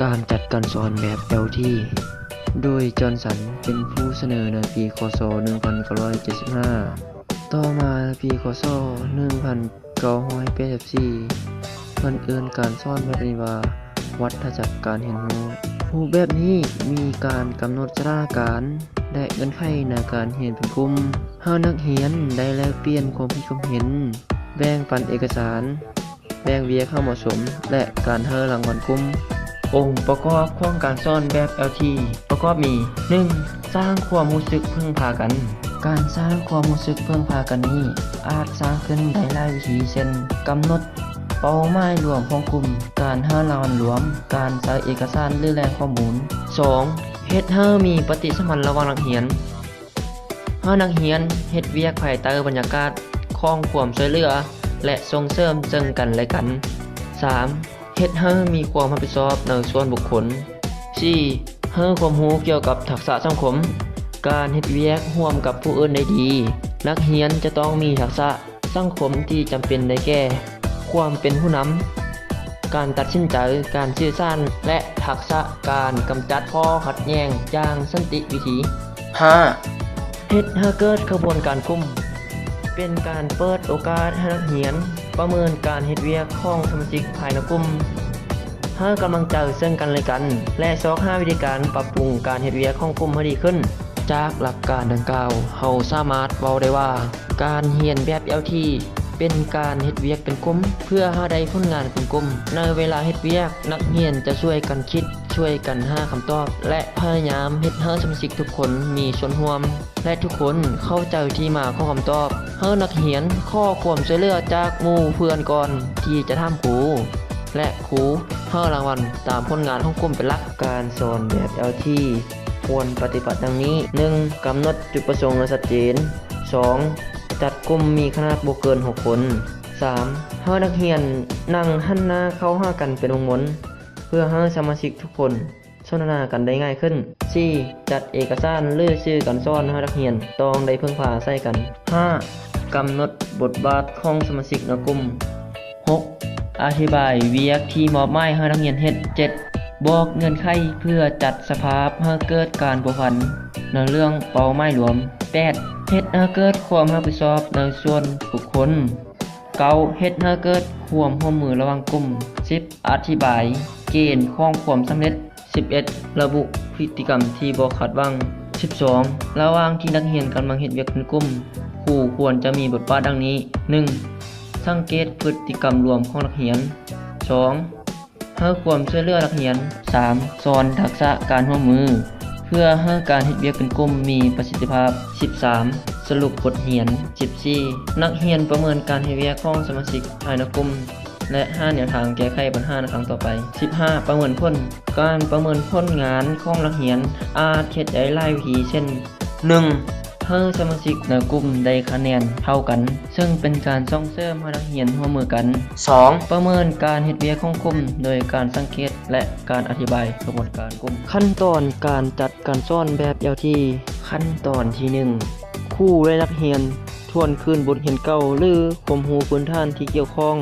ການຈັດການສອນແບບແອວທີ ໂດຍ ຈອນສັນ ເປັນຜູ້ສະເໜີໃນປີ ຄ.ສ. ໜຶ່ງພັນເກົ້າຮ້ອຍເຈັດສິບຫ້າ. ຕໍ່ມາໃນປີ ຄ.ສ. ໜຶ່ງພັນເກົ້າຮ້ອຍແປດສິບສີ່ ເພິ່ນເອີ້ນການສອນແບບນີ້ວ່າ ວັດທະຈັກການຮຽນຮູ້. ຮູບແບບນີ້ມີການກຳນົດສະຖານະການ ແລະ ເງື່ອນໄຂໃນການຮຽນເປັນກຸ່ມ, ໃຫ້ນັກຮຽນໄດ້ແລກປ່ຽນຄວາມຄິດຄວາມເຫັນ, ແບ່ງປັນເອກະສານ, ແບ່ງວຽກໃຫ້ເໝາະສົມ ແລະ ການໃຫ້ລາງວັນກຸ່ມ. ອົງປະກອບຂອງການສອນແບບແອວທີ ປະກອບມີ ໜຶ່ງ ສ້າງຄວາມຮູ້ສຶກເພິ່ງພາກັນ. ການສ້າງຄວາມຮູ້ສຶກເພິ່ງພາກັນນີ້ ອາດສ້າງຂຶ້ນໄດ້ຫຼາຍວິທີ ເຊັ່ນ ກຳນົດເປົ້າໝາຍລວມຂອງກຸ່ມ, ການໃຫ້ລາງວັນລວມ, ການໃຊ້ເອກະສານ ຫຼື ແຫຼ່ງຂໍ້ມູນ. ສອງ ເຮັດໃຫ້ມີປະຕິສຳພັນລະຫວ່າງນັກຮຽນ. ໃຫ້ນັກຮຽນເຮັດວຽກພາຍໃຕ້ບັນຍາກາດຂອງຄວາມຊ່ວຍເຫຼືອ ແລະ ສົ່ງເສີມເຊິ່ງກັນແລະກັນ. ສາມ ເຮັດໃຫ້ມີຄວາມຮັບຜິດຊອບໃນສ່ວນບຸກຄົນ. ສີ່ ໃຫ້ຄວາມຮູ້ກ່ຽວກັບທັກສະສັງຄົມ, ການເຮັດວຽກຮ່ວມກັບຜູ້ອື່ນໄດ້ດີ. ນັກຮຽນຈະຕ້ອງມີທັກສະສັງຄົມທີ່ຈຳເປັນ ໄດ້ແກ່ ຄວາມເປັນຜູ້ນຳ, ການຕັດສິນໃຈ, ການສື່ສານ ແລະ ທັກສະການກຳຈັດຂໍ້ຂັດແຍ່ງຢ່າງສັນຕິວິທີ. ຫ້າ ເຮັດໃຫ້ເກີດຂະບວນການກຸ່ມ, ເປັນການເປີດໂອກາດໃຫ້ນັກຮຽນປະເມີນການເຮັດວຽກຂອງສະມາຊິກພາຍໃນກຸ່ມ, ໃຫ້ກຳລັງໃຈເຊິ່ງກັນແລະກັນ ແລະ ຊອກຫາວິທີການປັບປຸງການເຮັດວຽກຂອງກຸ່ມໃຫ້ດີຂຶ້ນ. ຈາກຫຼັກການດັ່ງກ່າວ, ເຮົາສາມາດເວົ້າໄດ້ວ່າ ການຮຽນແບບແອວທີ ເປັນການເຮັດວຽກເປັນກຸ່ມ ເພື່ອໃຫ້ໄດ້ຜົນງານເປັນກຸ່ມ. ໃນເວລາເຮັດວຽກ, ນັກຮຽນຈະຊ່ວຍກັນຄິດ, ຊ່ວຍກັນຫາຄຳຕອບ ແລະ ພະຍາຍາມເຮັດໃຫ້ສະມາຊິກທຸກຄົນມີສ່ວນຮ່ວມ ແລະ ທຸກຄົນເຂົ້າໃຈທີ່ມາຂອງຄຳຕອບ. ໃຫ້ນັກຮຽນຂໍຄວາມຊ່ວຍເຫຼືອຈາກໝູ່ເພື່ອນກ່ອນທີ່ຈະຖາມຄູ ແລະ ຄູໃຫ້ລາງວັນຕາມຜົນງານຂອງກຸ່ມເປັນຫຼັກ. ການສອນແບບແອວທີ ຄວນປະຕິບັດດັ່ງນີ້: ໜຶ່ງ ກຳນົດຈຸດປະສົງໃຫ້ຊັດເຈນ. ສອງ ຈັດກຸ່ມມີຂະໜາດບໍ່ເກີນຫົກຄົນ. ສາມ ໃຫ້ນັກຮຽນນັ່ງຫັນໜ້າເຂົ້າຫາກັນເປັນວົງມົນ ເພື່ອໃຫ້ສະມາຊິກທຸກຄົນສົນທະນາກັນໄດ້ງ່າຍຂຶ້ນ. ສີ່ ຈັດເອກະສານ ຫຼື ສື່ການສອນໃຫ້ນັກຮຽນຕ້ອງໄດ້ເພິ່ງພາໃສ່ກັນ. ຫ້າ ກຳນົດບົດບາດຂອງສະມາຊິກໃນກຸ່ມ. ຫົກ ອະທິບາຍວຽກທີ່ມອບໝາຍໃຫ້ນັກຮຽນເຮັດ. ເຈັດ ບອກເງື່ອນໄຂເພື່ອຈັດສະພາບໃຫ້ເກີດການພົວພັນໃນເລື່ອງເປົ້າໝາຍລວມ. ແປດ ເຮັດໃຫ້ເກີດຄວາມຮັບຜິດຊອບໃນສ່ວນບຸກຄົນ. ເກົ້າ ເຮັດໃຫ້ເກີດຄວາມຮ່ວມມືລະຫວ່າງກຸ່ມ. ສິບ ອະທິບາຍເກນຂອງຄວາມສຳເລັດ. ສິບເອັດ ລະບຸພຶດຕິກຳທີ່ບໍ່ຄາດຫວັງ. ສິບສອງ ລະຫວ່າງທີ່ນັກຮຽນກຳລັງເຮັດວຽກເປັນກຸ່ມ, ຄູຄວນຈະມີບົດບາດດັ່ງນີ້: ໜຶ່ງ ສັງເກດພຶດຕິກຳລວມຂອງນັກຮຽນ. ສອງ ໃຫ້ຄວາມຊ່ວຍເຫຼືອນັກຮຽນ. ສາມ ສອນທັກສະການຮ່ວມມື ເພື່ອໃຫ້ການເຮັດວຽກເປັນກຸ່ມມີປະສິດທິພາບ. ສິບສາມ ສະຫຼຸບບົດຮຽນ. ສິບສີ່ ນັກຮຽນປະເມີນການເຮັດວຽກຂອງສະມາຊິກພາຍໃນກຸ່ມ ແລະ ຫາແນວທາງແກ້ໄຂບັນຫາໃນຄັ້ງຕໍ່ໄປ. ສິບຫ້າ ປະເມີນຜົນ. ການປະເມີນຜົນງານຂອງນັກຮຽນອາດເຮັດໄດ້ຫຼາຍວິທີ ເຊັ່ນ: ໜຶ່ງ ໃຫ້ສະມາຊິກໃນກຸ່ມໄດ້ຄະແນນເທົ່າກັນ, ເຊິ່ງເປັນການສົ່ງເສີມໃຫ້ນັກຮຽນຮ່ວມມືກັນ. ສອງ ປະເມີນການເຮັດວຽກຂອງກຸ່ມໂດຍການສັງເກດ ແລະ ການອະທິບາຍຂະບວນການກຸ່ມ. ຂັ້ນຕອນການຈັດການສອນແບບແອວທີ. ຂັ້ນຕອນທີໜຶ່ງ ຄູ ແລະ ນັກຮຽນທວນຄືນບົດຮຽນເກົ່າ ຫຼື ຄວາມຮູ້ພື້ນຖານທີ່ກ່ຽວຂ້ອງ.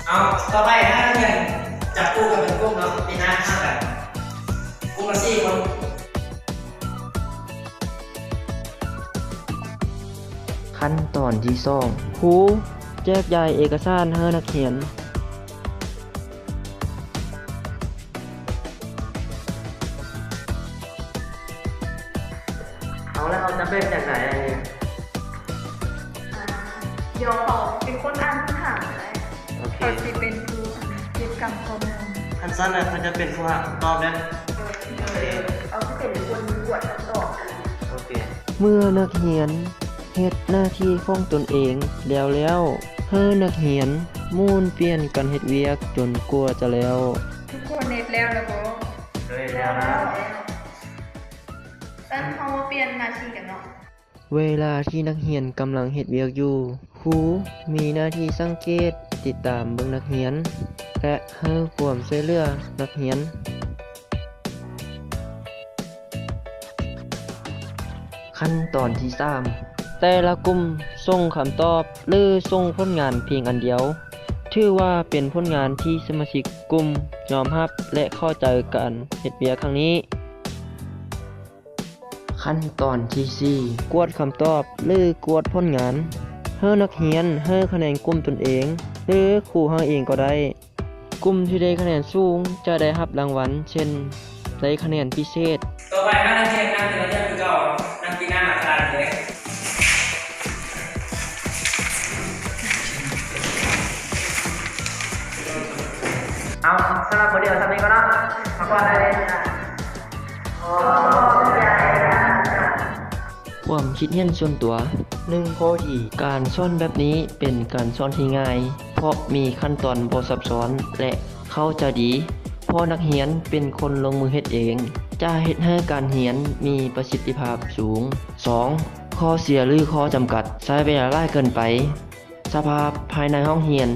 ເອົາ ຕໍ່ໄປ ຖ້ານັກຮຽນຈັບຄູ່ກັນເປັນກຸ່ມເນາະ, ປີໜ້າຫາກັນ ກຸ່ມລະສີ່ຄົນ. ຂັ້ນຕອນທີສອງ ຄູແຈກຢາຍເອກະສານໃຫ້ນັກຮຽນ. ເອົາລະ ເຮົາຈະແບ່ງຈັ່ງໃດ? ອ່າ ດຽວເຂົາເປັນຄົນອ່ານຄຳຖາມກໍໄດ້. ໂອເຄ ເຂົາຊິເປັນຜູ້ເກັບກຳຂໍ້ມູນ. ຄັນຊັ້ນລະ ເຂົາຈະເປັນຜູ້ຫາຄຳຕອບເດີ້. ໂອເຄ ເຂົາຊິເປັນຄົນກວດຄຳຕອບ. ໂອເຄ ເມື່ອນັກຮຽນເຮັດໜ້າທີ່ຂອງຕົນເອງແລ້ວແລ້ວ, ໃຫ້ນັກຮຽນໝູນປ່ຽນກັນເຮັດວຽກຈົນກວ່າຈະແລ້ວ. ທຸກຄົນເຮັດແລ້ວແລ້ວບໍ່? ໂດຍ ແລ້ວແລ້ວ. ຊັ້ນເຮົາມາປ່ຽນໜ້າທີ່ກັນເນາະ. ເວລາທີ່ນັກຮຽນກຳລັງເຮັດວຽກຢູ່, ຄູມີໜ້າທີ່ສັງເກດ, ຕິດຕາມເບິ່ງນັກຮຽນ ແລະ ໃຫ້ຄວາມຊ່ວຍເຫຼືອນັກຮຽນ. ຂັ້ນຕອນທີສາມ ແຕ່ລະກຸ່ມສົ່ງຄຳຕອບ ຫຼື ສົ່ງຜົນງານພຽງອັນດຽວ ຖືວ່າເປັນຜົນງານທີ່ສະມາຊິກກຸ່ມຍອມຮັບ ແລະ ເຂົ້າໃຈການເຮັດວຽກຄັ້ງນີ້. ຂັ້ນຕອນທີສີ່ ກວດຄຳຕອບ ຫຼື ກວດຜົນງານ. ໃຫ້ນັກຮຽນໃຫ້ຄະແນນກຸ່ມຕົນເອງ ຫຼື ຄູໃຫ້ເອງກໍໄດ້. ກຸ່ມທີ່ໄດ້ຄະແນນສູງຈະໄດ້ຮັບລາງວັນ ເຊັ່ນ ໄດ້ຄະແນນພິເສດ. ຕໍ່ໄປມານັກຮຽນນັກຮຽນເລື່ອງຄືເກົ່າ ນັກກິນນ້ຳອາກາດເດ້. ເອົາ ສຳລັບບົດຮຽນສ່ຳນີ້ກ່ອນເນາະ ພັກຜ່ອນໄດ້ເລີຍ. ຄວາມຄິດເຫັນສ່ວນຕົວ ໜຶ່ງ ຂໍ້ດີ ການສອນແບບນີ້ເປັນການສອນທີ່ງ່າຍ ເພາະມີຂັ້ນຕອນບໍ່ຊັບຊ້ອນ ແລະ ເຂົ້າໃຈດີ ເພາະນັກຮຽນເປັນຄົນລົງມືເຮັດເອງ ຈະເຮັດໃຫ້ການຮຽນມີປະສິດທິພາບສູງ. ສອງ ຂໍ້ເສຍ ຫຼື ຂໍ້ຈຳກັດ ໃຊ້ເວລາຫຼາຍເກີນໄປ ສະພາບພາຍໃນຫ້ອງຮຽນ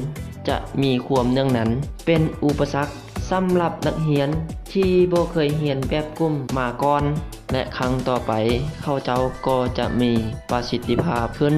ຈະມີຄວາມເໜືອງໜັນ ເປັນອຸປະສັກສຳລັບນັກຮຽນທີ່ບໍ່ເຄີຍຮຽນແບບກຸ່ມມາກ່ອນ ແລະ ຄັ້ງຕໍ່ໄປເຂົາເຈົ້າກໍຈະມີປະສິດທິພາບຂຶ້ນ.